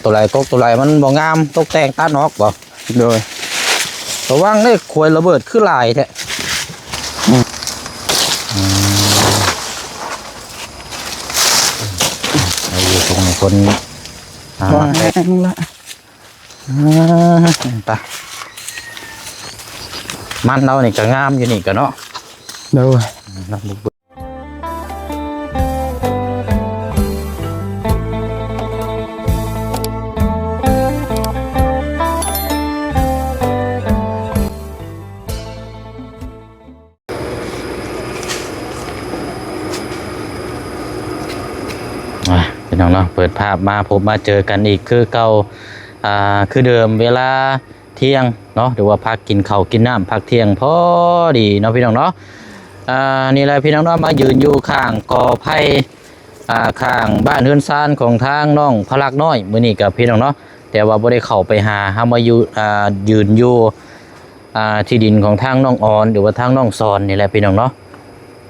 ໂຕໃດກົກໂຕໃດມັນບໍ່ງາມ ຕົກແຕ່ງຕັດອອກບໍ່? ໂດຍ ລະວັງເດີ ຂວຍລະເບີດຄືຫຼາຍແທ້. ອືມ ອືມ ເອົາຢູ່ ຄົນ ຄົນ ອ່າ ແຮງລະ ອ່າ ໄປ ມັນເຮົານີ້ກໍງາມຢູ່ນີ້ກໍເນາະ. ໂດຍ ເນາະ ອ່າ ພີ່ນ້ອງເນາະ ເປີດພາບມາພົບມາເຈີກັນອີກຄືເກົ່າ ອ່າ ຄືເດີມ ເວລາ ທ່ຽງເນາະ ຫຼືວ່າພັກກິນເຂົ້າກິນນ້ຳພັກທ່ຽງພໍດີເນາະ ພີ່ນ້ອງເນາະ. ອ່າ ນີ້ແຫຼະ ພີ່ນ້ອງເນາະ ມາຢືນຢູ່ຂ້າງກໍໄຜ່ ອ່າ ຂ້າງບ້ານເຮືອນຊານຂອງທາງນ້ອງພະລັກນ້ອຍ. ມື້ນີ້ກໍ ພີ່ນ້ອງເນາະ ແຕ່ວ່າບໍ່ໄດ້ເຂົ້າໄປຫາ ເຮົາມາຢູ່ ອ່າ ຢືນຢູ່ ອ່າ ທີ່ດິນຂອງທາງນ້ອງອອນ ຫຼືວ່າທາງນ້ອງສອນນີ້ແຫຼະ ພີ່ນ້ອງເນາະ.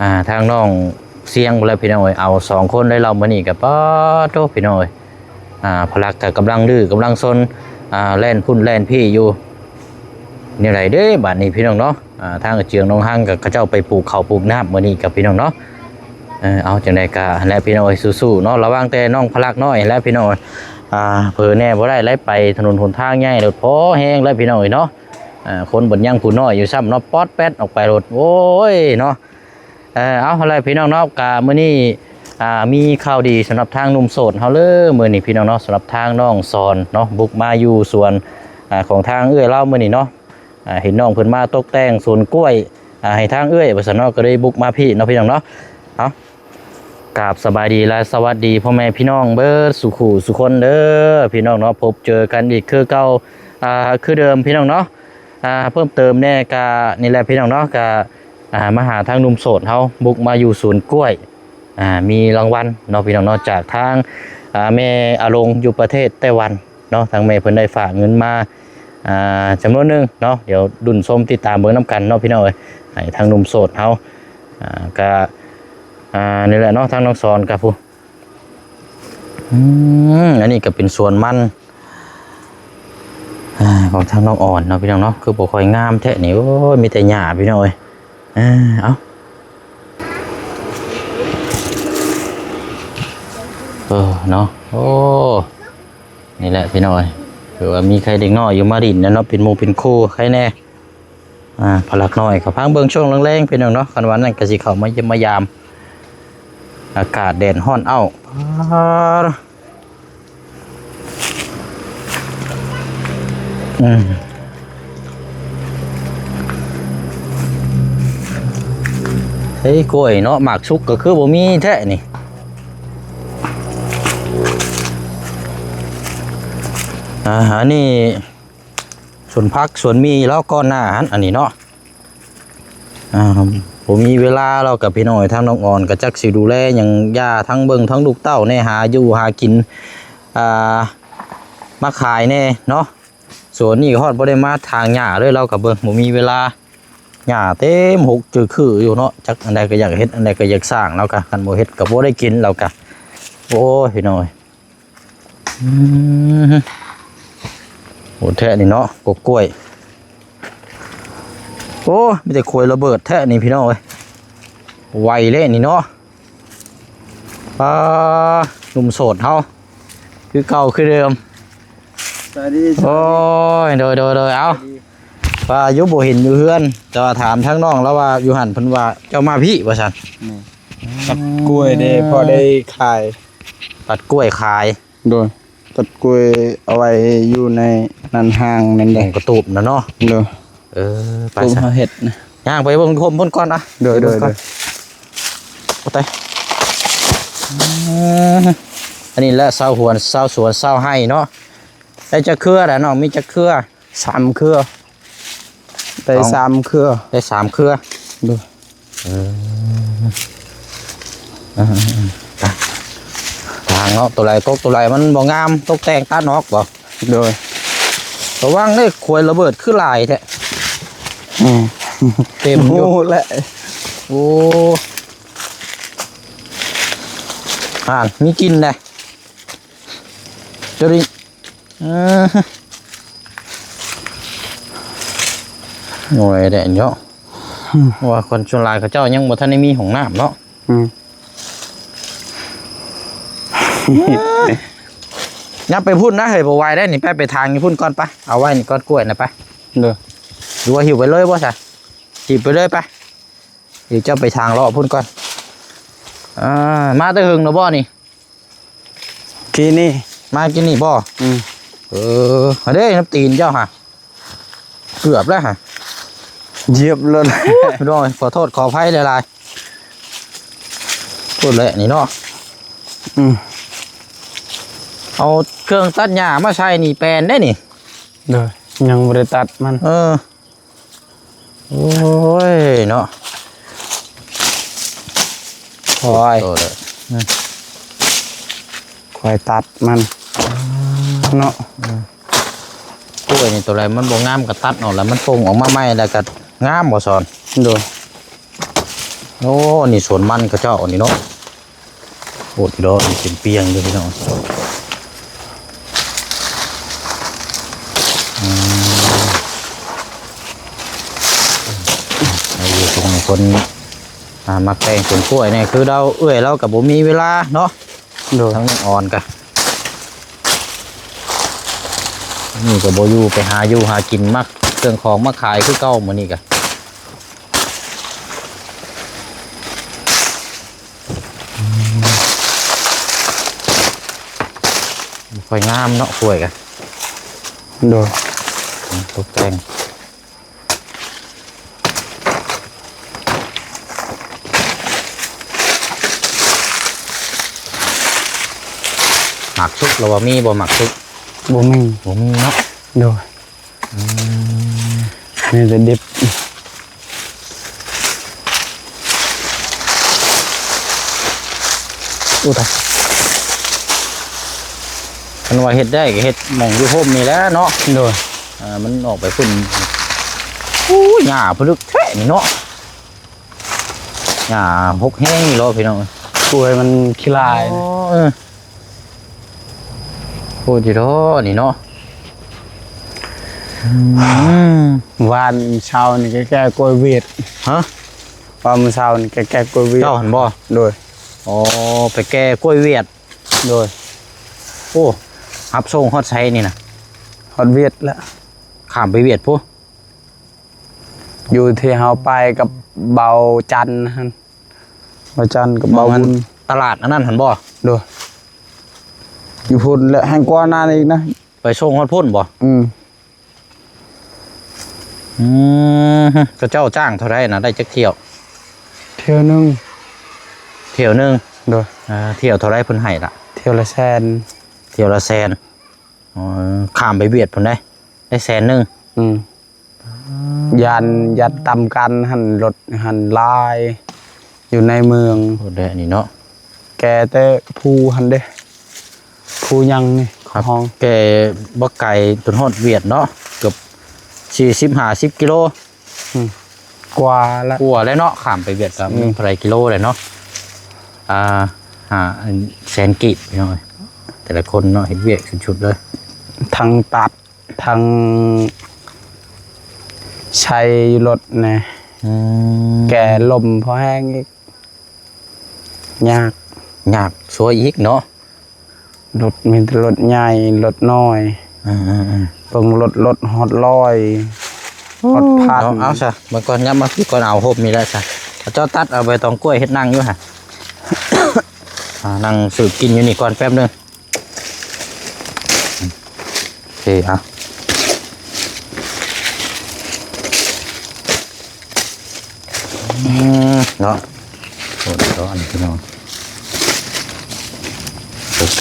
ອ່າ ທາງນ້ອງຊຽງພຸ້ນແຫຼະ ພີ່ນ້ອງເອີຍ ເອົາສອງຄົນໄດ້ເຫຼົ່າມື້ນີ້ກໍ ປາໂທ້ ພີ່ນ້ອງເອີຍ ອ່າ ພະລັກກໍກຳລັງດື້ກຳລັງຊົນ ອ່າ ແລ່ນພຸ້ນແລ່ນພີ້ຢູ່. ແນວໃດເດ້ບາດນີ້ ພີ່ນ້ອງເນາະ? ອ່າ ທາງເຈືອງໜອງຮັງກໍເຂົາເຈົ້າໄປປູກເຂົ້າປູກນ້ຳມື້ນີ້ກັບ ພີ່ນ້ອງເນາະ. ເອີ ເອົາ ຈັ່ງໃດກໍຫັ້ນແຫຼະ ພີ່ນ້ອງເອີຍ ສູ້ໆເນາະ ລະວັງແຕ່ນ້ອງພະລັກນ້ອຍແຫຼະ ພີ່ນ້ອງເອີຍ. ອ່າ ເຜີແນ່ບໍ່ໄດ້ ໄຫຼໄປຖະໜົນຫົນທາງໃຫຍ່ໂລດ ພໍແຮງແລ້ວ ພີ່ນ້ອງເອີຍເນາະ. ອ່າ ຄົນບັດຍັງຜູ້ນ້ອຍຢູ່ຊ້ຳເນາະ ປອດແປດອອກໄປໂລດ ໂອ້ຍເນາະ. ເອີ ເອົາ ເອົາລະພີ່ນ້ອງເນາະ ກະມື້ນີ້ ອ່າ ມີຂ່າວດີສຳລັບທາງໜຸ່ມໂສດເຮົາເລີຍມື້ນີ້ ພີ່ນ້ອງເນາະ. ສຳລັບທາງນ້ອງສອນເນາະ ບຸກມາຢູ່ສວນ ອ່າ ຂອງທາງເອື້ອຍລາວມື້ນີ້ເນາະ. ອ່າ ເຫັນນ້ອງເພິ່ນມາຕົກແຕ່ງສວນກ້ວຍ ອ່າ ໃຫ້ທາງເອື້ອຍວ່າຊັ້ນເນາະ ກໍເລີຍບຸກມາພີ້ເນາະ ພີ່ນ້ອງເນາະ. ເອົາ ກາບສະບາຍດີ ແລະ ສະຫວັດດີພໍ່ແມ່ພີ່ນ້ອງເບິດສູ່ຄູ່ສູ່ຄົນເດີ ພີ່ນ້ອງເນາະ. ພົບເຈີກັນອີກຄືເກົ່າ ອ່າ ຄືເດີມ ພີ່ນ້ອງເນາະ. ອ່າ ເພີ່ມເຕີມແດ່ກະນີ້ແຫຼະ ພີ່ນ້ອງເນາະ ກະ ອ່າ ມາຫາທາງໜຸ່ມໂສດເຮົາ ບຸກມາຢູ່ສວນກ້ວຍ ອ່າ ມີລາງວັນເນາະ ພີ່ນ້ອງເນາະ ຈາກທາງ ອ່າ ແມ່ອາລົງຢູ່ປະເທດໄຕ້ຫວັນເນາະ. ທາງແມ່ເພິ່ນໄດ້ຝາກເງິນມາ ອ່າ ຈຳນວນໜຶ່ງເນາະ. ດຽວລຸ້ນຊົມຕິດຕາມເບິ່ງນຳກັນເນາະ ພີ່ນ້ອງເອີຍ ໃຫ້ທາງໜຸ່ມໂສດເຮົາ ອ່າ ກະ ອ່າ ນີ້ແຫຼະເນາະ ທາງນ້ອງສອນກະຜູ້ ອືມ ອັນນີ້ກໍເປັນສວນມັນ ອ່າ ຂອງທາງນ້ອງອອນເນາະ ພີ່ນ້ອງເນາະ. ຄືບໍ່ຄ່ອຍງາມແທ້ນີ້ ໂອ້ຍ ມີແຕ່ຫຍ້າ ພີ່ນ້ອງເອີຍ. ອ່າ ເອົາ ເອີ ເນາະ ໂອ້ ນີ້ແຫຼະ ພີ່ນ້ອງເອີຍ ຄືວ່າມີໃຄເດັກນ້ອຍຢູ່ມາຫຼິ້ນນະເນາະ ເປັນໝູ່ເປັນຄູ່ ໃຄແນ່. ອ່າ ພະລັກນ້ອຍກໍພັງເບິ່ງຊ່ວງແລງໆ ພີ່ນ້ອງເນາະ. ຄັນວ່ານັ້ນກໍຊິເຂົ້າມາຢ້ຽມມາຢາມ ອາກາດແດດຮ້ອນເອົ້າ ອືມ ເຮີ້ຍ ກ້ວຍເນາະ ໝາກສຸກກໍຄືບໍ່ມີແທ້ນີ້. ອ່າ ອັນນີ້ ສວນຜັກສວນໝີ່ລາວກ່ອນໜ້າຫັ້ນ ອັນນີ້ເນາະ. ອ່າ ບໍ່ມີເວລາ ລາວກັບພີ່ນ້ອງ ທາງນ້ອງອອນກໍຈັກຊິດູແລຫຍັງ ຢ່າທັງເບິ່ງທັງລູກເຕົ້າແດ່ ຫາຢູ່ຫາກິນ ອ່າ ມາຂາຍແດ່ເນາະ. ສວນນີ້ຮອດບໍ່ໄດ້ມາຖາງຫຍ້າເລີຍ ລາວກໍເບິ່ງບໍ່ມີເວລາ ຫຍ້າເຕັມຫົກຈື່ຄືຢູ່ເນາະ. ຈັກອັນໃດກໍຢາກເຮັດ ອັນໃດກໍຢາກສ້າງ ລາວກໍ ຄັນບໍ່ເຮັດກໍບໍ່ໄດ້ກິນ ລາວກໍ ໂອ້ຍ ພີ່ນ້ອງເອີຍ. ອືມ ໂຫ ແທ້ນີ້ເນາະ ກົກກ້ວຍ. ໂອ້ ມີແຕ່ຂວຍລະເບີດແທ້ນີ້ ພີ່ນ້ອງເອີຍ ໄວເດ້ນີ້ເນາະ. ອ່າ ໜຸ່ມໂສດເຮົາ ຄືເກົ່າຄືເດີມ. ສະບາຍດີ ໂອ້ຍ ໂດຍ ໂດຍ ໂດຍ ເອົາ ສະບາຍດີ. ວ່າຢູ່ບໍ່ເຫັນຢູ່ເຮືອນ ແຕ່ວ່າຖາມທາງນ້ອງລາວວ່າຢູ່ຫັ້ນ ເພິ່ນວ່າເຈົ້າມາພີ້ວ່າຊັ້ນ. ແມ່ນ ຕັດກ້ວຍເດ້ ພໍໄດ້ຂາຍ ຕັດກ້ວຍຂາຍ. ໂດຍ ຕັດກ້ວຍເອົາໄວ້ຢູ່ໃນນັ້ນ ຫ້າງນັ້ນເດ້ ຫ້ອງກະຕູບນະເນາະ. ໂດຍ ເອີ ໄປ ໂຮມ ຊະ ເຮົາເຮັດນະ ຍ່າງໄປເບິ່ງໂຮມພຸ້ນກ່ອນນະ. ໂດຍ ໂດຍ ໂດຍ ໄປ ອັນນີ້ແຫຼະຊາວຫວນ ຊາວສວນ ຊາວໄຮ່ເນາະ. ໄດ້ຈັກເຄືອລະນ້ອງ ມີຈັກເຄືອ? ສາມເຄືອ ໄດ້ສາມເຄືອ ໄດ້ສາມເຄືອ. ໂດຍ ເອີ ເອີ ເອີ ເອີ ທາງເນາະ ໂຕໃດກົກໂຕໃດມັນບໍ່ງາມ ຕົກແຕ່ງຕັດອອກບໍ່? ໂດຍ ລະວັງເດີ ຂວຍລະເບີດຄືຫຼາຍແທ້. ອືມ ເຕັມຢູ່ ໂອ້ ແຫຼະ ໂອ້ ອ່ານ ມີກິ່ນເດ້ ໂຕນີ້. ເອີ ໂອ້ຍ ແດດເນາະ ອືມ ເພາະວ່າຄົນສ່ວນຫຼາຍເຂົາເຈົ້າຍັງບໍ່ທັນໄດ້ມີຫ້ອງນ້ຳເນາະ ອືມ ຍັບໄປພຸ້ນນະເຮີ້ຍ ບໍ່ໄຫວໄດ໋ນີ້ ໄປ ໄປທາງຢູ່ພຸ້ນກ່ອນ ໄປ ເອົາໄວ້ນີ້ກ່ອນ ກ້ວຍນະ ໄປ ເດີ ຫຼືວ່າຫິ້ວໄປເລີຍບໍ່ຊະ? ຫິ້ວໄປເລີຍໄປ ດຽວເຈົ້າໄປທາງເລາະພຸ້ນກ່ອນ ອ່າ ມາແຕ່ເຫິງແລ້ວບໍ່ນີ້? ກີ້ນີ້ ມາກີ້ນີ້ບໍ່? ອືມ ເອີ ຫັ້ນເດ້ ນ້ຳຕີນເຈົ້າຫະ ເກືອບແລ້ວຫະ ຢຽບໂລດ ໂອ້ຍ ພີ່ນ້ອງ ຂໍໂທດຂໍອະໄພຫຼາຍໆ ພຸ້ນແຫຼະນີ້ເນາະ ອືມ ເອົາເຄື່ອງຕັດຫຍ້າມາໃສ່ນີ້ແປນໄດ໋ນີ້ ໂດຍ ຍັງບໍ່ໄດ້ຕັດມັນ ເອີ. ໂອ້ຍເນາະ ໂອ້ຍ ໂຕເດີ ອືມ ຂ້ອຍຕັດມັນ ເນາະ ອືມ ກ້ວຍນີ້ໂຕໃດມັນບໍ່ງາມກໍຕັດອອກ ແລ້ວມັນປົ່ງອອກມາໃໝ່ ແລ້ວກໍງາມບໍ່ສອນ ໂດຍ ໂອ້ ນີ້ສວນມັນເຂົາເຈົ້ານີ້ເນາະ. ໂອ້ ດອກນີ້ເປັນປ່ຽງຢູ່ພີ່ນ້ອງ ອືມ ເອົາຢູ່ ຄົນ ຄົນ ອ່າ ມັກແຕ່ງສວນກ້ວຍນີ້ ຄືລາວ ເອື້ອຍລາວກໍບໍ່ມີເວລາເນາະ ໂດຍ ທາງນ້ອງອອນກະ ນີ້ກໍບໍ່ຢູ່ ໄປຫາຢູ່ຫາກິນ ມາເຄື່ອງຂອງມາຂາຍຄືເກົ່າ ມື້ນີ້ກະ ອືມ ບໍ່ຄ່ອຍງາມເນາະ ກ້ວຍກະ ໂດຍ ຕົກແຕ່ງ ໝາກສຸກລະວ່າມີບໍ່ ໝາກສຸກ? ບໍ່ມີ ບໍ່ມີເນາະ ໂດຍ. ອືມ ມີແຕ່ດິບ ໂອ້ ຕາຍ ຄັນວ່າເຮັດໄດ້ກໍເຮັດໝ່ອງຢູ່ຮົ່ມນີ້ແຫຼະເນາະ ໂດຍ ອ່າ ມັນອອກໄປພຸ້ນ ໂອ້ ຫຍ້າຜະລຶກແທ້ນີ້ເນາະ ຫຍ້າຫົກແຮງນີ້ເນາະ ພີ່ນ້ອງ ກ້ວຍມັນຂີ້ຫຼາຍ ອໍ ເອີ. ໂອ້ ຕິໂທ ນີ້ເນາະ ອືມ ວານເຊົ້ານີ້ແກ່ກ້ວຍຫວຽດ ຮະ ວານເຊົ້ານີ້ແກ່ກ້ວຍຫວຽດ ເຈົ້າຫັ້ນບໍ່? ໂດຍ ອໍ ໄປແກ່ກ້ວຍຫວຽດ ໂດຍ ໂອ້ ຮັບສົ່ງຮອດໃສນີ້ນະ? ຮອດຫວຽດແລ້ວ ຂ້າມໄປຫວຽດພຸ້ນ ຢູ່ທີ່ເຮົາໄປກັບເບົາຈັນຫັ້ນ ເບົາຈັນກັບເບົາບຸນ ຕະຫຼາດອັນນັ້ນຫັ້ນບໍ່? ໂດຍ ຢູ່ພຸ້ນແຫຼະ ແຮ່ງກວ່ານັ້ນອີກນະ ໄປສົ່ງຮອດພຸ້ນບໍ່? ອືມ ອືມ ເຂົາເຈົ້າຈ້າງເທົ່າໃດນະ ໄດ້ຈັກຖ້ຽວ? ຖ້ຽວໜຶ່ງ ຖ້ຽວໜຶ່ງ ໂດຍ ອ່າ ຖ້ຽວເທົ່າໃດເພິ່ນໃຫ້ລະ? ຖ້ຽວລະແສນ ຖ້ຽວລະແສນ ອໍ ຂ້າມໄປຫວຽດພຸ້ນເດ້ ໄດ້ແສນໜຶ່ງ ອືມ ຢ້ານ ຢ້ານຕຳກັນຫັ້ນ ລົດຫັ້ນຫຼາຍ ຢູ່ໃນເມືອງ ໂອ້ ແດະນີ້ເນາະ ແກ່ແຕ່ພູຫັ້ນເດ້ ພູຫຍັງນີ້ ຂອງ ແກ່ບັກໄກ່ຈົນຮອດຫວຽດເນາະ ເກືອບສີ່ສິບ ຫ້າສິບກິໂລ ອືມ ກວ່າລະ ກວ່າແລ້ວເນາະ ຂ້າມໄປຫວຽດກໍ ອືມ ເທົ່າໃດກິໂລແລ້ວເນາະ ອ່າ ຫ້າ ອັນ ແສນກີບ ພີ່ນ້ອງເອີຍ ແຕ່ລະຄົນເນາະ ເຮັດວຽກສຸດໆເລີຍ ທັງຕັດ ທັງໃສ່ລົດແດ່ ອືມ ແກ່ລົມພໍແຮງອີກ ຍາກ ຍາກຊວຍອີກເນາະ ລົດມີແຕ່ລົດໃຫຍ່ ລົດນ້ອຍ ອືມໆໆ ເບິ່ງລົດ ລົດຮອດຮ້ອຍ ຮອດພັນ ເອົາ ເອົາຊະ ເບິ່ງກ່ອນ ຍັບມາພີ້ກ່ອນ ເອົາໂຮມນີ້ແຫຼະຊະ ເຂົາເຈົ້າຕັດເອົາໃບຕອງກ້ວຍເຮັດນັ່ງຢູ່ຫະ ອ່າ ນັ່ງສືບກິນຢູ່ນີ້ກ່ອນແປັບໜຶ່ງ. ໂອເຄ ເອົາ ອືມ ເນາະ ໂອ້ ເນາະ ອັນນີ້ເນາະ ໂອເຄ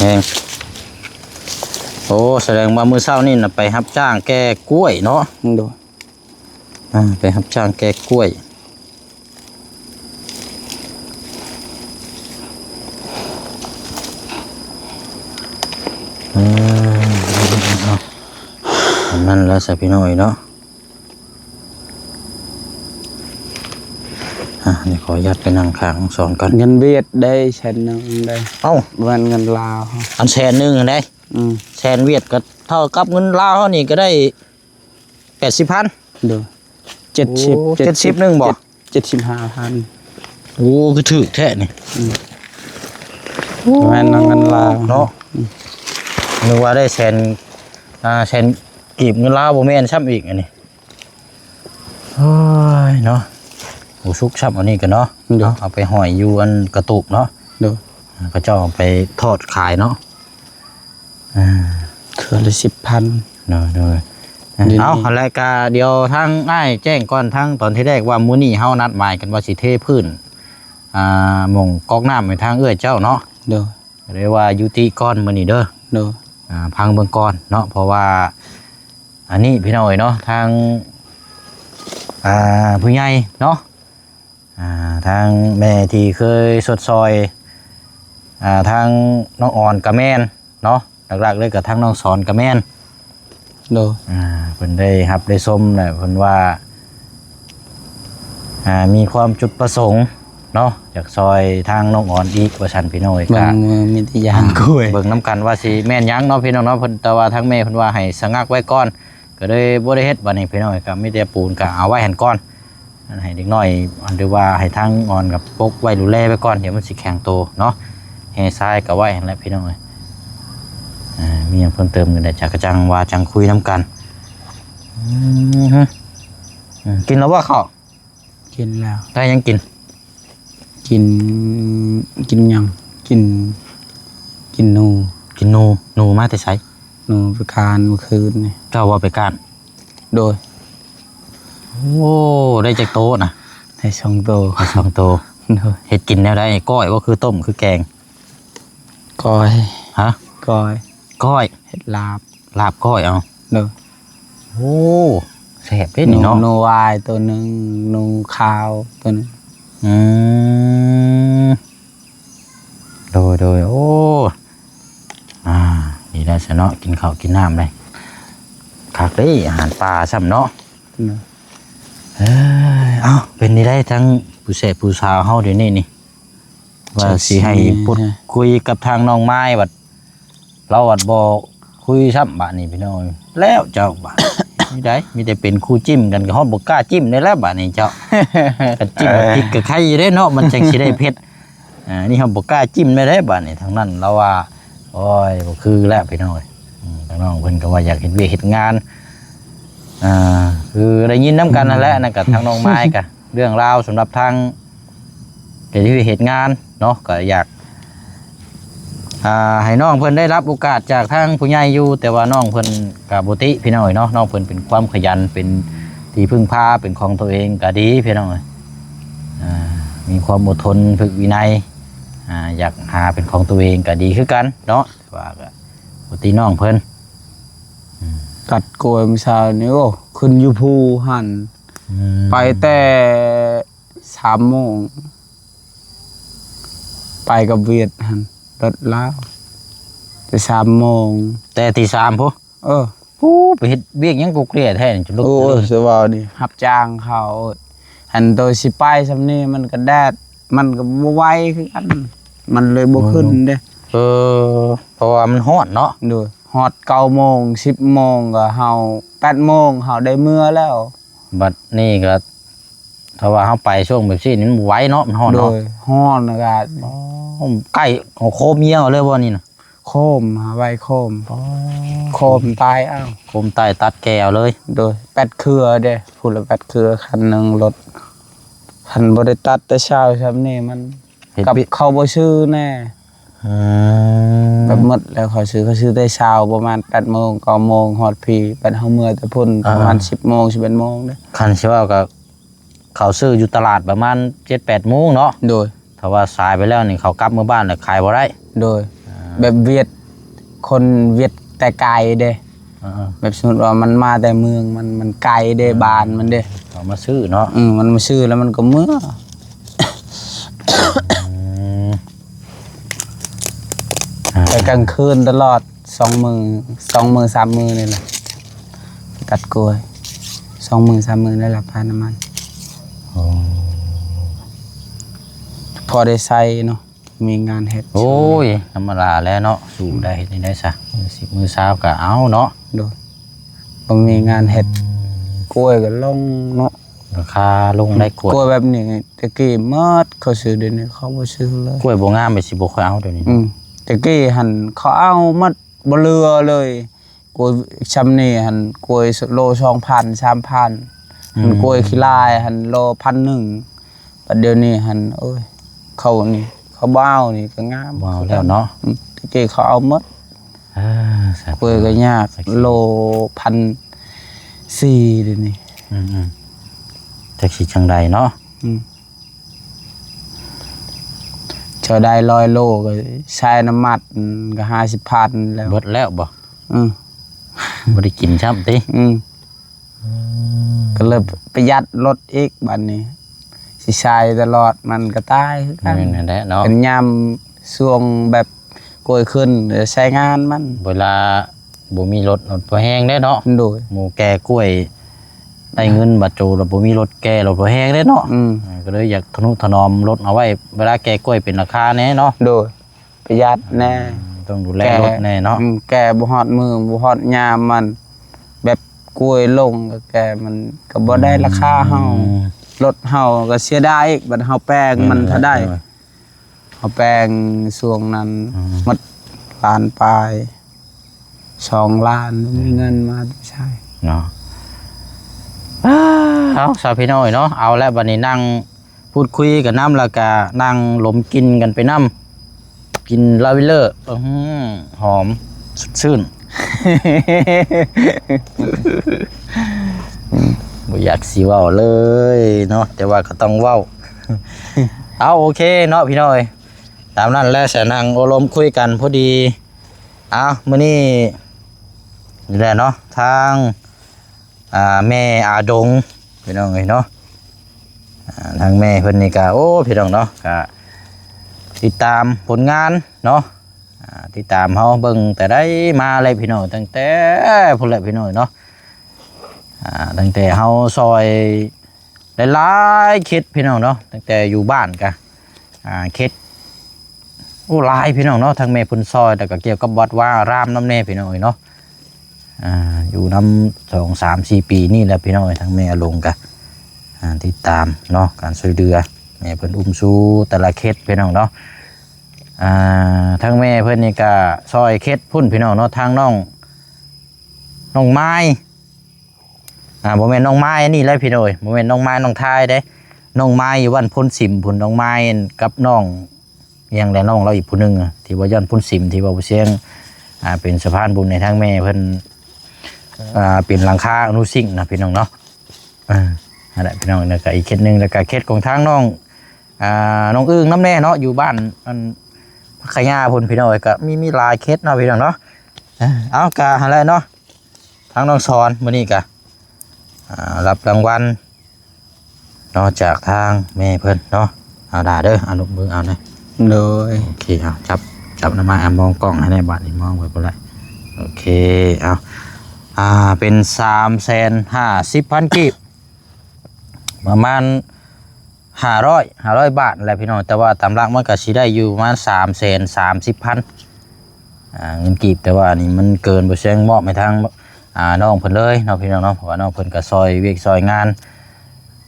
ໂອ້ ສະແດງວ່າມື້ເຊົ້ານີ້ນະ ໄປຮັບຈ້າງແກ່ກ້ວຍເນາະ ໂດຍ ອ່າ ໄປຮັບຈ້າງແກ່ກ້ວຍ ເອີ ເອົາ ອັນນັ້ນລະຊະ ພີ່ນ້ອງເອີຍເນາະ ອ່າ ນີ້ຂໍອະນຸຍາດໄປນັ່ງຂ້າງສອງກ່ອນ ເງິນຫວຽດໄດ້ແສນໜຶ່ງໄດ້ ເອົ້າ ບໍ່ແມ່ນເງິນລາວ ອັນແສນໜຶ່ງຫັ້ນເດ້ ອືມ ແສນຫວຽດກໍ ເທົ່າກັບເງິນລາວເຮົານີ້ກໍໄດ້ແປດສິບພັນ. ໂດຍ ເຈັດສິບ ໂອ້ ເຈັດສິບ ເຈັດສິບໜຶ່ງບໍ່? ເຈັດ ເຈັດສິບຫ້າພັນ. ໂອ້ ຄືຖືກແທ້ນີ້. ອືມ ໂອ້ ແມ່ນເງິນລາວເນາະ. ອືມ ນຶກວ່າໄດ້ແສນ ອ່າ ແສນກີບເງິນລາວ ບໍ່ແມ່ນຊ້ຳອີກອັນນີ້. ໂອ້ຍເນາະ ບໍ່ສຸກຊ້ຳອັນນີ້ກໍເນາະ. ໂດຍ ເອົາ ເອົາໄປຫ້ອຍຢູ່ອັນກະຕູບເນາະ. ໂດຍ ເຂົາເຈົ້າເອົາໄປທອດຂາຍເນາະ. ອ່າ ເທື່ອລະສິບພັນ. ໂດຍ ໂດຍ ດຽວນີ້ ເອົາ ຫັ້ນແຫຼະ ກະດຽວທາງອ້າຍແຈ້ງກ່ອນ ທາງຕອນທີແລກວ່າມື້ນີ້ເຮົານັດໝາຍກັນວ່າຊິເທພື້ນ ອ່າ ໝ່ອງກອກນ້ຳໃຫ້ທາງເອື້ອຍເຈົ້າເນາະ. ໂດຍ ກໍເລີຍວ່າຍຸຕິກ່ອນມື້ນີ້ເດີ. ໂດຍ ອ່າ ຟັງເບິ່ງກ່ອນເນາະ ເພາະວ່າອັນນີ້ພີ່ນ້ອງເອີຍເນາະ ທາງ ອ່າ ຜູ້ໃຫຍ່ເນາະ ອ່າ ທາງແມ່ທີ່ເຄີຍຊົດຊ່ອຍ ອ່າ ທາງນ້ອງອອນກໍແມ່ນເນາະ ຫຼັກໆເລີຍກໍທາງນ້ອງສອນກໍແມ່ນ. ໂດຍ ອ່າ ເພິ່ນໄດ້ຮັບໄດ້ຊົມແລ້ວ ເພິ່ນວ່າ ອ່າ ມີຄວາມຈຸດປະສົງເນາະ ຢາກຊ່ອຍທາງນ້ອງອອນອີກວ່າຊັ້ນພີ່ນ້ອງເອີຍ. ເບິ່ງ ກະ ມີແຕ່ຢາງກ້ວຍ ເບິ່ງນຳກັນວ່າຊິແມ່ນຫຍັງເນາະພີ່ນ້ອງເນາະ. ເພິ່ນ ແຕ່ວ່າທາງແມ່ເພິ່ນວ່າໃຫ້ສະງັກໄວ້ກ່ອນ ກໍເລີຍບໍ່ໄດ້ເຮັດ. ບັດນີ້ພີ່ນ້ອງເອີຍ ກໍມີແຕ່ປູນກໍເອົາໄວ້ຫັ້ນກ່ອນ ໃຫ້ເດັກນ້ອຍ ຫຼືວ່າໃຫ້ທາງອ່ອນກັບປົກໄວ້ດູແລໄວ້ກ່ອນ ດຽວມັນຊິແຂງໂຕເນາະ. ແຮ່ຊາຍກໍໄວ້ຫັ້ນແຫຼະພີ່ນ້ອງເອີຍ. ອ່າ ມີຫຍັງເພີ່ມເຕີມກໍໄດ້ ຈະກະຈັ່ງວ່າຈັ່ງຄຸຍນຳກັນ. ອືມ ກິນແລ້ວບໍ່ເຂົ້າ? ກິນແລ້ວ. ໄດ້ຫຍັງກິນ? ກິນ ກິນຫຍັງ? ກິນ ກິນໜູ. ກິນໜູ? ໜູມາແຕ່ໃສ? ໜູໄປກ້ານມື້ຄືນນີ້. ເຈົ້າບໍ່ໄປກ້ານ? ໂດຍ. ໂອ້ ໄດ້ຈັກໂຕນະ? ໄດ້ສອງໂຕ. ໄດ້ສອງໂຕ. ໂດຍ. ເຮັດກິນແນວໃດ? ກ້ອຍບໍ່ ຄືຕົ້ມ ຄືແກງ? ກ້ອຍ. ຮະ? ກ້ອຍ. ກ້ອຍ. ເຮັດລາບ. ລາບກ້ອຍເອົາ. ໂດຍ. ໂອ້ ແຊບເດ້ນີ້ເນາະ. ໜູ ໜູຫວາຍໂຕໜຶ່ງ ໜູຂາວໂຕໜຶ່ງ. ອືມ ໂດຍ ໂດຍ. ໂອ້ ອ່າ ດີແລ້ວຊະເນາະ ກິນເຂົ້າກິນນ້ຳໄດ້ ຄັກເດ້ ອາຫານປ່າຊ້ຳເນາະ. ໂດຍ. ເອີ ເອົ້າ ເປັນນີ້ໄດ້ ທັງຜູ້ແຊບຜູ້ສາວເຮົາດຽວນີ້ນີ້ ວ່າຊິໃຫ້ ຊິ ຊິ ພຸດຄຸຍກັບທາງນ້ອງມາຍ ບັດລາວບັດບໍ່ຄຸຍຊ້ຳ ບາດນີ້ພີ່ນ້ອງ. ແລ້ວເຈົ້າ ບາດນີ້ໄດ້ ມີແຕ່ເປັນຄູ່ຈິ້ມກັນ ກໍຮອດບໍ່ກ້າຈິ້ມໄດ້ແລ້ວ ບາດນີ້ເຈົ້າ. ຄັນຈິ້ມ ເອີ ກໍຕິດກໍໄຄຢູ່ເດ້ເນາະ ມັນຈັ່ງຊິໄດ້ເຜັດ. ອ່າ ນີ້ເຮົາບໍ່ກ້າຈິ້ມໄດ້ເດ້ ບາດນີ້. ທາງນັ້ນລາວວ່າ ໂອ້ຍ ບໍ່ຄືແລ້ວພີ່ນ້ອງເອີຍ. ອືມ ທາງນ້ອງເພິ່ນກໍວ່າຢາກເຮັດວຽກເຮັດງານ ອ່າ ຄືໄດ້ຍິນນຳກັນນັ້ນແຫຼະ. ອືມ ນັ້ນກໍທາງນ້ອງມາຍກໍ ເລື່ອງລາວສຳລັບທາງເຮັດວຽກເຮັດງານເນາະ ກໍຢາກ ອ່າ ໃຫ້ນ້ອງເພິ່ນໄດ້ຮັບໂອກາດຈາກທາງຜູ້ໃຫຍ່ຢູ່ ແຕ່ວ່ານ້ອງເພິ່ນກໍບໍ່ຕິພີ່ນ້ອງເອີຍເນາະ. ນ້ອງເພິ່ນເປັນຄວາມຂະຫຍັນ ເປັນທີ່ເພິ່ງພາ ເປັນຂອງຕົວເອງກໍດີພີ່ນ້ອງເອີຍ. ອ່າ ມີຄວາມອົດທົນ ຝຶກວິໄນ ອ່າ ຢາກຫາເປັນຂອງຕົວເອງກໍດີຄືກັນເນາະ. ແຕ່ວ່າກໍບໍ່ຕິນ້ອງເພິ່ນ. ອືມ ຕັດກ້ວຍມື້ເຊົ້ານີ້ ໂອ້ ຂຶ້ນຢູ່ພູຫັ້ນ. ອືມ ໄປແຕ່ ສາມໂມງ ໄປກັບວຽດຫັ້ນ ລົດລາວ ແຕ່ສາມໂມງ ແຕ່ຕີສາມພຸ້ນ. ເອີ ໂອ້ ໄປເຮັດວຽກຫຍັງກົກເກຍແທ້ນີ້ ຈົນລົດ ໂອ້ຍ ສະເວົ້ານີ້ ຮັບຈ້າງເຂົາ. ອັນໂຕຊິໄປຊ່ຳນີ້ ມັນກໍແດດ ມັນກໍບໍ່ໄຫວຄືກັນ ມັນເລີຍບໍ່ຂຶ້ນເດ້. ເອີ ເພາະວ່າມັນຮ້ອນເນາະ. ໂດຍ. ຮອດເກົ້າໂມງ ສິບໂມງ ກໍເຮົາ ແປດໂມງ ເຮົາໄດ້ເມືອແລ້ວ. ບັດນີ້ກໍ ຖ້າວ່າເຮົາໄປຊ່ວງແບບຊີ້ນີ້ມັນບໍ່ໄຫວເນາະ ມັນຮ້ອນເນາະ. ໂດຍ. ຮ້ອນອາກາດ. ອໍ ໃກ້ເອົາໂຄມເຍຍເອົາເລີຍບໍ່ນີ້ນະ? ໂຄມ ຫາໄວ້ໂຄມ. ອໍ ໂຄມຕາຍເອົາ ໂຄມຕາຍຕັດແກ່ເອົາເລີຍ. ໂດຍ. ແປດເຄືອເດ້ ຜູ້ລະແປດເຄືອ ຄັນໜຶ່ງລົດ. ຄັນບໍ່ໄດ້ຕັດແຕ່ເຊົ້າຊ່ຳນີ້ ມັນ ເຮັດ ກັບເຂົາບໍ່ຊື້ແນ່. ອືມ ແບບໝົດແລ້ວເຂົາຊື້ ເຂົາຊື້ແຕ່ເຊົ້າ ປະມານແປດໂມງ ເກົ້າໂມງ ຮອດພີ້. ບັດເຮົາເມືອແຕ່ພຸ້ນ ອ່າ ປະມານສິບໂມງ ສິບເອັດໂມງເດ້. ຄັນຊິເວົ້າກໍ ເຂົາຊື້ຢູ່ຕະຫຼາດປະມານເຈັດແປດໂມງເນາະ. ໂດຍ. ຖ້າວ່າສາຍໄປແລ້ວນີ້ ເຂົາກັບເມືອບ້ານແລ້ວຂາຍບໍ່ໄດ້. ໂດຍ. ອ່າ ແບບຫວຽດ ຄົນຫວຽດແຕ່ໄກເດ້. ອ່າໆ ແບບສົມມຸດວ່າມັນມາແຕ່ເມືອງ ມັນ ມັນໄກເດ້ ອືມ ບ້ານມັນເດ້ ເຂົາມາຊື້ເນາະ. ອືມ ມັນມາຊື້ແລ້ວມັນກໍເມືອ. ອືມ ອ່າ ໄປກາງຄືນຕະຫຼອດ ສອງມື້ ສອງມື້ ສາມມື້ນີ້ແຫຼະ ຕັດກ້ວຍ ສອງມື້ ສາມມື້ນີ້ແຫຼະ ຄ່ານ້ຳມັນ. ໂອ້ ພໍໄດ້ໃຊ້ເນາະ. ມີງານເຮັດ. ໂອ້ຍ ທຳມະດາແຫຼະເນາະ ສູ້ໄດ້ເຮັດຈັ່ງໃດຊະ ມື້ສິບມື້ຊາວກໍເອົາເນາະ. ໂດຍ ບໍ່ມີງານເຮັດ ອືມ ກ້ວຍກໍລົງເນາະ ລາຄາລົງໄດ້. ກ້ວຍ ກ້ວຍແບບນີ້ແຕ່ກີ້ໝົດເຂົາຊື້ ດຽວນີ້ເຂົາບໍ່ຊື້ເລີຍ. ກ້ວຍບໍ່ງາມໄປຊິບໍ່ຄ່ອຍເອົາດຽວນີ້. ອືມ ແຕ່ກີ້ຫັ້ນເຂົາເອົາໝົດ ບໍ່ເຫຼືອເລີຍ. ກ້ວຍຊ່ຳນີ້ຫັ້ນ ກ້ວຍໂລສອງພັນ ສາມພັນ ອືມ ມັນກ້ວຍຂີ້ລາຍຫັ້ນໂລພັນໜຶ່ງ. ບັດດຽວນີ້ຫັ້ນ ໂອ້ຍ ເຂົານີ້ ເຂົາບໍ່ເອົານີ້ກໍງາມ ບໍ່ເອົາແລ້ວເນາະ. ອືມ ແຕ່ກີ້ເຂົາເອົາໝົດ. ເອີ ສາທຸ ກ້ວຍກໍຍາກ ສາທຸ ໂລພັນສີ່ ດຽວນີ້. ອືມໆ ຈັກຊິຈັ່ງໃດເນາະ. ອືມ ເຈົ້າໄດ້ຮ້ອຍໂລກໍໃຊ້ນ້ຳມັນກໍຫ້າສິບພັນແລ້ວ. ເບິດແລ້ວບໍ່? ອືມ ບໍ່ໄດ້ກິນຊ້ຳຕິ? ອືມ ອືມ ກໍເລີຍປະຢັດລົດອີກ ບັດນີ້ຊິໃຊ້ຕະຫຼອດມັນກໍຕາຍຄືກັນ. ແມ່ນແຫຼະເນາະ ເປັນຍາມຊ່ວງແບບກ້ວຍຂຶ້ນ ໃຊ້ງານມັນ ເວລາບໍ່ມີລົດ ລົດບໍ່ແຮງເດ້ເນາະ. ໂດຍ ໝູ່ແກ່ກ້ວຍໄດ້ເງິນ ບັດໂຈລະບໍ່ມີລົດແກ່ ລົດບໍ່ແຮງເດ້ເນາະ. ອືມ ກໍເລີຍຢາກທະນຸຖະໜອມລົດເອົາໄວ້ ເວລາແກ່ກ້ວຍເປັນລາຄາແດ່ເນາະ. ໂດຍ ປະຢັດແດ່ ອືມ ຕ້ອງດູແລລົດແດ່ເນາະ. ອືມ ແກ່ບໍ່ຮອດມື້ ບໍ່ຮອດຍາມມັນ ແບບກ້ວຍລົງກໍແກ່ ມັນກໍບໍ່ໄດ້ລາຄາເຮົາ. ອືມ ລົດເຮົາກໍເສຍດາຍອີກ ບັດເຮົາແປງມັນ ແມ່ນແຫຼະ ເທົ່າໃດ. ເຮົາແປງຊ່ວງນັ້ນ ອືມ ໝົດລ້ານປາຍ ສອງລ້ານ ບໍ່ມີເງິນມາໃຊ້ເນາະ. ເອົາ ຊາວພີ່ນ້ອງເນາະ ເອົາລະ ບັດນີ້ນັ່ງ ພູດຄຸຍກັນນຳ ແລ້ວກະນັ່ງລົມກິ່ນກັນໄປນຳ ກິ່ນລາເວນເດີ ອື ຫອມສົດຊື່ນ ບໍ່ຢາກຊິເວົ້າເລີຍເນາະ ແຕ່ວ່າກໍຕ້ອງເວົ້າ. ເອົາ ໂອເຄເນາະພີ່ນ້ອງເອີຍ ຕາມນັ້ນແຫຼະ ສະນັ່ງໂອ້ລົມຄຸຍກັນພໍດີ. ເອົາ ມື້ນີ້ນີ້ແຫຼະເນາະ ທາງ ອ່າ ແມ່ອາດົງ ພີ່ນ້ອງເອີຍເນາະ ອ່າ ທາງແມ່ເພິ່ນນີ້ກະ ໂອ້ ພີ່ນ້ອງເນາະ ກະຕິດຕາມຜົນງານເນາະ ອ່າ ຕິດຕາມເຮົາເບິ່ງແຕ່ໃດມາແລ້ວ ພີ່ນ້ອງ ຕັ້ງແຕ່ພຸ້ນແຫຼະ ພີ່ນ້ອງເນາະ ອ່າ ຕັ້ງແຕ່ເຮົາຊ່ອຍ ຫຼາຍໆເຂດພີ່ນ້ອງເນາະ ຕັ້ງແຕ່ຢູ່ບ້ານກະ ອ່າ ເຂດ ໂອ້ ຫຼາຍພີ່ນ້ອງເນາະ ທັງແມ່ເພິ່ນຊ່ອຍ ແລ້ວກະກ່ຽວກັບວັດວາອາຣາມນຳແດ່ພີ່ນ້ອງເອີຍເນາະ ອ່າ ຢູ່ນຳສອງສາມສີ່ປີນີ້ແຫຼະພີ່ນ້ອງເອີຍ ທັງແມ່ອາລົງກະ ອ່າ ຕິດຕາມເນາະ ການຊ່ວຍເຫຼືອ ແມ່ເພິ່ນອຸ້ມຊູແຕ່ລະເຂດພີ່ນ້ອງເນາະ ອ່າ ທັງແມ່ເພິ່ນນີ້ກະຊ່ອຍເຂດພຸ້ນພີ່ນ້ອງເນາະ ທາງນ້ອງ ນ້ອງມາຍ ອ່າ ບໍ່ແມ່ນນ້ອງມາຍອັນນີ້ແຫຼະພີ່ນ້ອງເອີຍ ບໍ່ແມ່ນນ້ອງມາຍນ້ອງທາຍເດ້ ນ້ອງມາຍຢູ່ບ້ານໂພນສິມພຸ້ນ ນ້ອງມາຍກັບນ້ອງຫຍັງແຫຼະ ນ້ອງລາວອີກຜູ້ໜຶ່ງ ທີ່ວ່າຢູ່ບ້ານໂພນສິມ ທີ່ວ່າຜູ້ຊຽງ ອ່າ ເປັນສະພານບຸນໃຫ້ທາງແມ່ເພິ່ນ ອ່າ ເປັນຫຼັງຄາອະນຸສິງນະພີ່ນ້ອງເນາະ ເອີ ຫັ້ນແຫຼະພີ່ນ້ອງ ແລ້ວກະອີກເຂດໜຶ່ງ ແລ້ວກະເຂດຂອງທາງນ້ອງ ອ່າ ນ້ອງອຶ່ງນຳແດ່ເນາະ ຢູ່ບ້ານອັນພັກຂະຍາພຸ້ນພີ່ນ້ອງເອີຍ ກະມີ ມີຫຼາຍເຂດເນາະພີ່ນ້ອງເນາະ ເອີ ເອົາ ກະຫັ້ນແຫຼະເນາະ ທາງນ້ອງສອນມື້ນີ້ກະ ອ່າ ຮັບລາງວັນເນາະ ຈາກທາງແມ່ເພິ່ນເນາະ ເອົາດາເດີ ເອົາ ລົງມືເອົາແນ່ ໂດຍ ໂອເຄ ເອົາ ຈັບ ຈັບນຳມາ ເອົາ ມອງກ້ອງໃຫ້ແນ່ ບາດນີ້ມອງໄວ້ພຸ້ນແຫຼະ ໂອເຄ ເອົາ ອ່າ ເປັນສາມແສນຫ້າສິບພັນກີບ ປະມານ ຫ້າຮ້ອຍ ຫ້າຮ້ອຍບາດແຫຼະພີ່ນ້ອງ ແຕ່ວ່າຕາມຫຼັກມັນກະຊິໄດ້ຢູ່ປະມານສາມແສນສາມສິບພັນ ອ່າ ເງິນກີບ ແຕ່ວ່າອັນນີ້ມັນເກີນ ບໍ່ແຊງມອບໃຫ້ທາງ ອ່າ ນ້ອງເພິ່ນເລີຍເນາະພີ່ນ້ອງເນາະ ເພາະວ່ານ້ອງເພິ່ນກະຊ່ອຍວຽກຊ່ອຍງານ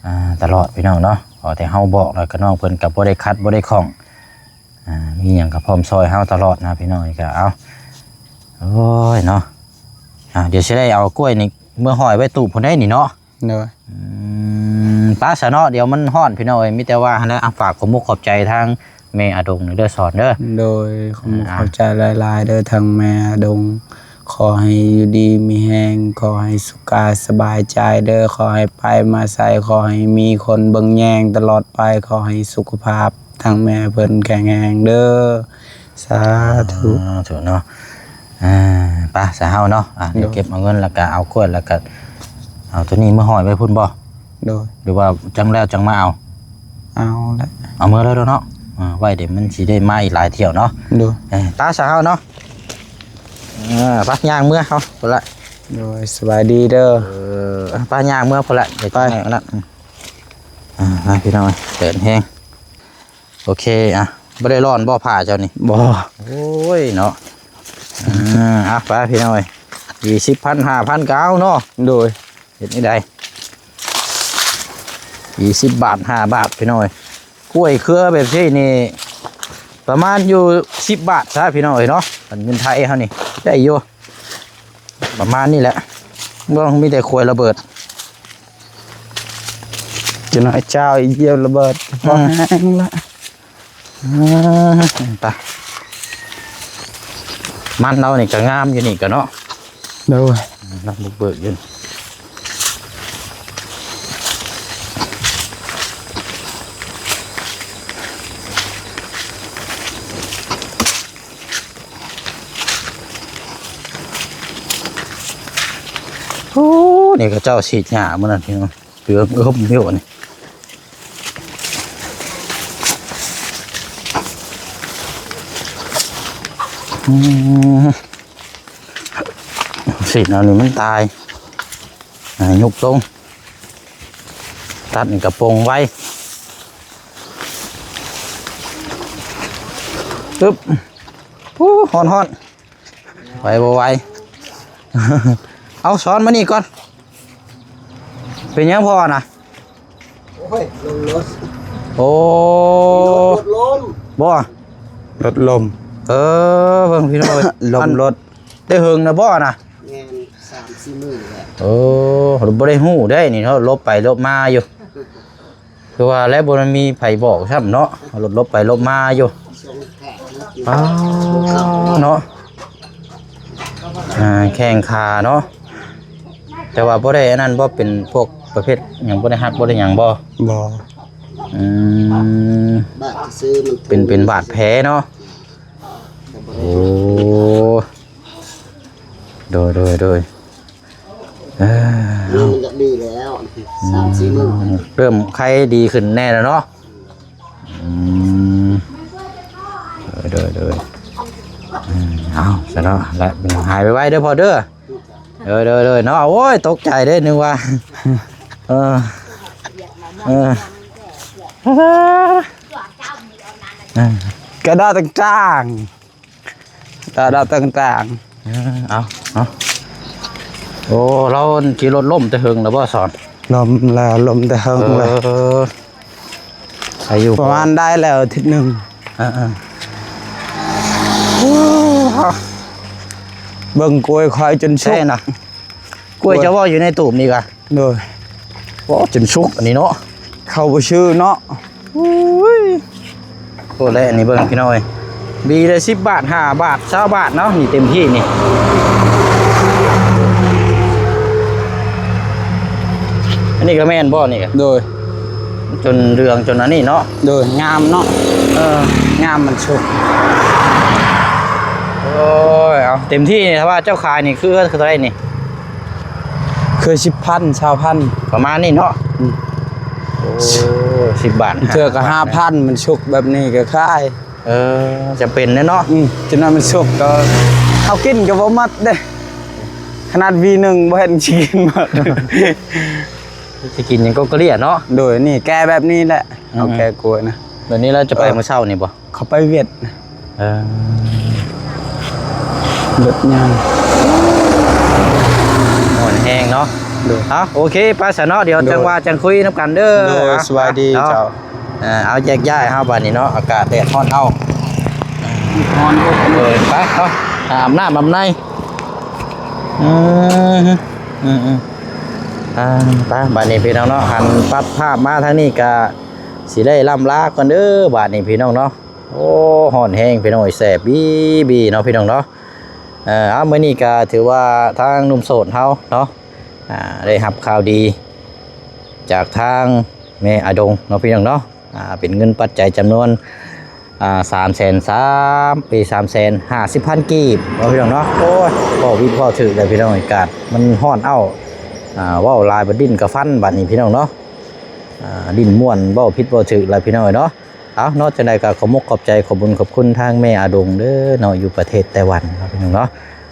ອ່າ ຕະຫຼອດພີ່ນ້ອງເນາະ ເພາະແຕ່ເຮົາບອກແລ້ວກະນ້ອງເພິ່ນກະບໍ່ໄດ້ຂັດບໍ່ໄດ້ຂ້ອງ ອ່າ ມີຫຍັງກະພ້ອມຊ່ອຍເຮົາຕະຫຼອດນະພີ່ນ້ອງ ນີ້ກະເອົາ ໂອ້ຍເນາະ ອ່າ ດຽວຊິໄດ້ເອົາກ້ວຍນີ້ເມືອຫ້ອຍໄວ້ຕູບພຸ້ນໃດນີ້ເນາະ. ໂດຍ ອືມ ໄປຊະເນາະ ດຽວມັນຮ້ອນພີ່ນ້ອງເອີຍ ມີແຕ່ວ່າຫັ້ນແຫຼະ ອ່ະ ຝາກຂອບມຸກຂອບໃຈທາງແມ່ອາດົງເດີ ສອນເດີ ໂດຍ ຂອບມຸກ ອ່າ ຂອບໃຈຫຼາຍໆເດີ ທາງແມ່ອາດົງ ຂໍໃຫ້ຢູ່ດີມີແຮງ ຂໍໃຫ້ສຸຂະສະບາຍໃຈເດີ ຂໍໃຫ້ໄປມາໃສ ຂໍໃຫ້ມີຄົນເບິ່ງແຍງຕະຫຼອດໄປ ຂໍໃຫ້ສຸຂະພາບ ທັງແມ່ເພິ່ນແຂງແຮງເດີ ສາທຸ ສາທຸເນາະ ອ່າ ໄປຊະເຮົາເນາະ ອ່າ ດຽວເກັບເອົາເງິນ ແລ້ວກະເອົາກ້ວຍ ແລ້ວກະເອົາໂຕນີ້ມາຫ້ອຍໄວ້ພຸ້ນບໍ່? ໂດຍ ຫຼືວ່າຈັ່ງແລ້ວຈັ່ງມາເອົາ? ເອົາແຫຼະ ເອົາເມືອເລີຍເນາະ ອ່າ ໄວ້ເດ ມັນຊິໄດ້ມາອີກຫຼາຍຖ້ຽວເນາະ ໂດຍ ເອີ ໄປຊະເຮົາເນາະ ອ່າ ໄປ ຍ່າງເມືອເຮົາພຸ້ນລະ ໂດຍ ສະບາຍດີເດີ ເອີ ໄປ ຍ່າງເມືອພຸ້ນລະ ໄປ ໄປ ອ່າ ພີ່ນ້ອງ ແດດແຮງ ໂອເຄ ອ່ະ ບໍ່ໄດ້ຮ້ອນບໍ່ຜ້າເຈົ້ານີ້? ບໍ່. ໂອ້ຍເນາະ. ອ່າ ເອົາໄປພີ່ນ້ອງເອີຍ ສີ່ສິບພັນ ຫ້າພັນກໍເອົາເນາະ. ໂດຍ. ເຮັດແນວໃດ ສີ່ສິບບາດ ຫ້າບາດ ພີ່ນ້ອງເອີຍ. ກ້ວຍເຄືອແບບຊີ້ນີ້ ປະມານຢູ່ສິບບາດຊະ ພີ່ນ້ອງເອີຍເນາະ. ຄັນເງິນໄທເຮົານີ້ໄດ້ຢູ່ ປະມານນີ້ແຫຼະ. ເບິ່ງ ມີແຕ່ກ້ວຍລະເບີດ ຈະໜ້ອຍເຈົ້າອີກ ດຽວລະເບີດ ອືມ ພໍແຮງລະ. ອ່າ ໄປ ມັນລາວນີ້ກໍງາມຢູ່ນີ້ກໍເນາະ. ໂດຍ. ອືມ ລຳບຸກເບີກຢູ່. ໂອ້ ນີ້ເຂົາເຈົ້າສີດຫຍ້າມື້ນັ້ນ ພີ່ນ້ອງ. ເຫຼືອງເອີ່ມຢູ່ນີ້. ອືມ ສີດເອົານີ້ມັນຕາຍ. ອ່າ ຍຸບລົງ ຕັດນີ້ກະປົງໄວ. ປຶບ. ໂອ້ ຮ້ອນໆ. ໄຫວບໍ່ໄຫວ? ເອົາ ສອນມານີ້ກ່ອນ. ເປັນຫຍັງພໍ່ນະ? ໂອ້ຍ ລົດ ໂອ້ ລົດ ລົດລົ້ມ. ບໍ່? ລົດລົ້ມ. ເອີ ເບິ່ງພີ່ນ້ອງເອີຍ ລົ້ມລົດ. ໄດ້ເຫິງນະບໍ່ນະ? ແມ່ນ ສາມສີ່ມື້ແລ້ວ. ໂອ້ ບໍ່ໄດ້ຮູ້ເດ້ນີ້ເນາະ ຫຼົບໄປຫຼົບມາຢູ່. ຄືວ່າແລ້ວ ບໍ່ໄດ້ມີໃຜບອກຊ້ຳເນາະ ລົດຫຼົບໄປຫຼົບມາຢູ່. ອ້າ ເນາະ ອ່າ ແຂ້ງຂາເນາະ. ແຕ່ວ່າບໍ່ໄດ້ອັນນັ້ນບໍ່ ເປັນພວກປະເພດຫຍັງ ບໍ່ໄດ້ຫັກ ບໍ່ໄດ້ຫຍັງບໍ່? ບໍ່. ອືມ ບາດຊື່ໆ ມັນ ເປັນ ເປັນບາດແຜເນາະ. ໂອ້ ໂດຍ ໂດຍ ໂດຍ. ເອີ ນີ້ມັນຢາກດີແລ້ວ ສາມສີ່ມື້ ເລີ່ມໄຄດີຂຶ້ນແດ່ແລ້ວເນາະ. ອືມ ໂດຍ ໂດຍ ໂດຍ. ເອີ ເອົາຊະເນາະ ແລະ ຫາຍໄວໆເດີພໍ່ເດີ. ໂດຍ ໂດຍ ໂດຍ ເນາະ. ໂອ້ຍ ຕົກໃຈເດ້ ນຶກວ່າ ເອີ ເອີ ກະດາດຕ່າງໆ ຕາດາວຕ່າງໆ. ເອີ ເອົາ ເອົາ. ໂອ້ ລາວຂີ່ລົດລົ້ມແຕ່ເຫິງແລ້ວບໍ່ສອນ? ລົ້ມແລ້ວ ລົ້ມແຕ່ເຫິງແລ້ວ. ເອີ ອາຍຸປະມານໄດ້ແລ້ວອາທິດໜຶ່ງ. ເອີໆ ໂອ້ ເບິ່ງກ້ວຍຂ້ອຍຈົນສຸກນະ. ກ້ວຍເຈົ້າເວົ້າຢູ່ໃນຕູບນີ້ກະ. ໂດຍ. ໂອ້ ຈົນສຸກອັນນີ້ເນາະ ເຂົ້າບໍ່ຊື່ເນາະ. ໂອ້ຍ ໂອ້ ແລະ ອັນນີ້ເບິ່ງພີ່ນ້ອງເອີຍ ບີລະສິບບາດ ຫ້າບາດ ຊາວບາດເນາະ ນີ້ເຕັມທີ່ນີ້. ອັນນີ້ກໍແມ່ນບໍ່ນີ້ກະ? ໂດຍ. ຈົນເຫຼືອງຈົນອັນນີ້ເນາະ. ໂດຍ ງາມເນາະ. ເອີ ງາມມັນສຸກ. ໂອ້ຍ ເອົາ ເຕັມທີ່ນີ້ ຖ້າວ່າເຈົ້າຂາຍນີ້ຄືເທົ່າໃດນີ້? ຄືສິບພັນ ຊາວພັນ ປະມານນີ້ເນາະ. ອືມ ໂອ້ ສິບບາດ ເທື່ອກໍຫ້າພັນ ມັນສຸກແບບນີ້ກໍຂາຍ. ເອີ ຈຳເປັນແດ່ເນາະ. ອືມ ຈົນວ່າມັນສຸກກໍເຮົາກິນກໍບໍ່ໝົດເດ້ ຂະໜາດຫວີໜຶ່ງບໍ່ເຫັນຊິກິນໝົດ. ຊິກິນຫຍັງກໍເກລັ້ຽເນາະ. ໂດຍ ນີ້ແກ່ແບບນີ້ແຫຼະ. ອືມ ເອົາແກ່ກ້ວຍນະ ແບບນີ້ແລ້ວຈະໄປ ເອີ ມື້ເຊົ້ານີ້ບໍ່? ເຂົາໄປຫວຽດ. ເອີ ລົດຍາງ ຮ້ອນແຮງເນາະ. ໂດຍ. ເອົາ ໂອເຄ ໄປຊະເນາະ ດຽວ ໂດຍ ຈັ່ງວ່າຈັ່ງຄຸຍນຳກັນເດີ. ໂດຍ. ເອົາ ສະບາຍດີ ເນາະ ເຈົ້າ. ເອີ ເອົາ ແຍກຍ້າຍເຮົາບາດນີ້ເນາະ ອາກາດແດດຮ້ອນເອົາ ຮ້ອນ. ໂດຍ. ໄປເນາະ ອາບນ້ຳອາບໃນ. ອືມ ອືມໆ ອ່າ ໄປ ບາດນີ້ພີ່ນ້ອງເນາະ ຫັນປັບພາບມາທາງນີ້ກະ ຊິໄດ້ລ່ຳລາກ່ອນເດີ ບາດນີ້ພີ່ນ້ອງເນາະ. ໂອ້ ຮ້ອນແຮງພີ່ນ້ອງເອີຍ ແສບບີໆເນາະ ພີ່ນ້ອງເນາະ. ເອີ ເອົາ ມື້ນີ້ກະຖືວ່າທາງໜຸ່ມໂສດເຮົາເນາະ ອ່າ ໄດ້ຮັບຂ່າວດີຈາກທາງແມ່ອາດົງເນາະ ພີ່ນ້ອງເນາະ. ອ່າ ເປັນເງິນປັດໄຈຈຳນວນ ອ່າ ສາມແສນສາມ ເອີ ສາມແສນຫ້າສິບພັນກີບເນາະ ພີ່ນ້ອງເນາະ. ໂອ້ຍ ເວົ້າຜິດເວົ້າຖືກແລ້ວພີ່ນ້ອງ ອາກາດມັນຮ້ອນເອົ້າ. ອ່າ ເວົ້າຫຼາຍບັດດິ້ນກະຟັນ ບາດນີ້ພີ່ນ້ອງເນາະ. ອ່າ ດິ້ນມ່ວນ ເວົ້າຜິດເວົ້າຖືກແລ້ວພີ່ນ້ອງເອີຍເນາະ. ເອົາເນາະ ຈັ່ງໃດກໍຂອບມົກຂອບໃຈ ຂອບບຸນຂອບຄຸນທາງແມ່ອາດົງເດີເນາະ ຢູ່ປະເທດໄຕ້ຫວັນເນາະ ພີ່ນ້ອງເນາະ.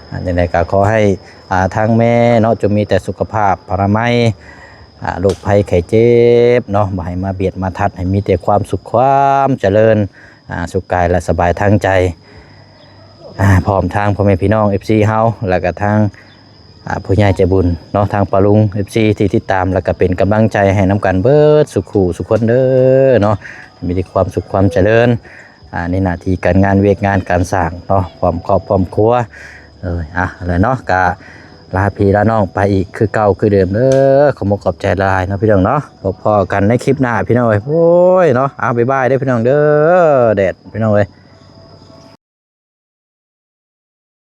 ອ່າ ຈັ່ງໃດກໍຂໍໃຫ້ ອ່າ ທາງແມ່ເນາະ ຈົ່ງມີແຕ່ສຸຂະພາບອະນາໄມ ອ່າ ໂລກໄພໄຂ້ເຈັບເນາະ ບໍ່ໃຫ້ມາບຽດມາທັດ ໃຫ້ມີແຕ່ຄວາມສຸກຄວາມຈະເລີນ ອ່າ ສຸກກາຍ ແລະ ສະບາຍທາງໃຈ ອ່າ ພ້ອມທາງພໍ່ແມ່ພີ່ນ້ອງ ເອັຟຊີ ເຮົາ ແລ້ວກະທາງ ອ່າ ຜູ້ໃຫຍ່ໃຈບຸນເນາະ ທາງປ້າລຸງ ເອັຟຊີ ທີ່ຕິດຕາມ ແລ້ວກະເປັນກຳລັງໃຈໃຫ້ນຳກັນເບິດສູ່ຄູ່ສູ່ຄົນເດີເນາະ ມີແຕ່ຄວາມສຸກຄວາມຈະເລີນ ອ່າ ໃນໜ້າທີ່ການງານວຽກງານການສ້າງເນາະ ພ້ອມຄອບພ້ອມຄົວ ເອີຍ ອ່ະ ແລ້ວເນາະ ກະລາພີ່ລານ້ອງໄປອີກຄືເກົ່າຄືເດີມເດີ ຂອບມຸກຂອບໃຈຫຼາຍເນາະພີ່ນ້ອງເນາະ ພົບພໍ້ກັນໃນຄລິບໜ້າພີ່ນ້ອງເອີຍ ໂອ້ຍເນາະ ອ່ະ ບາຍບາຍເດີພີ່ນ້ອງເດີ ແດດພີ່ນ້ອງເອີຍ.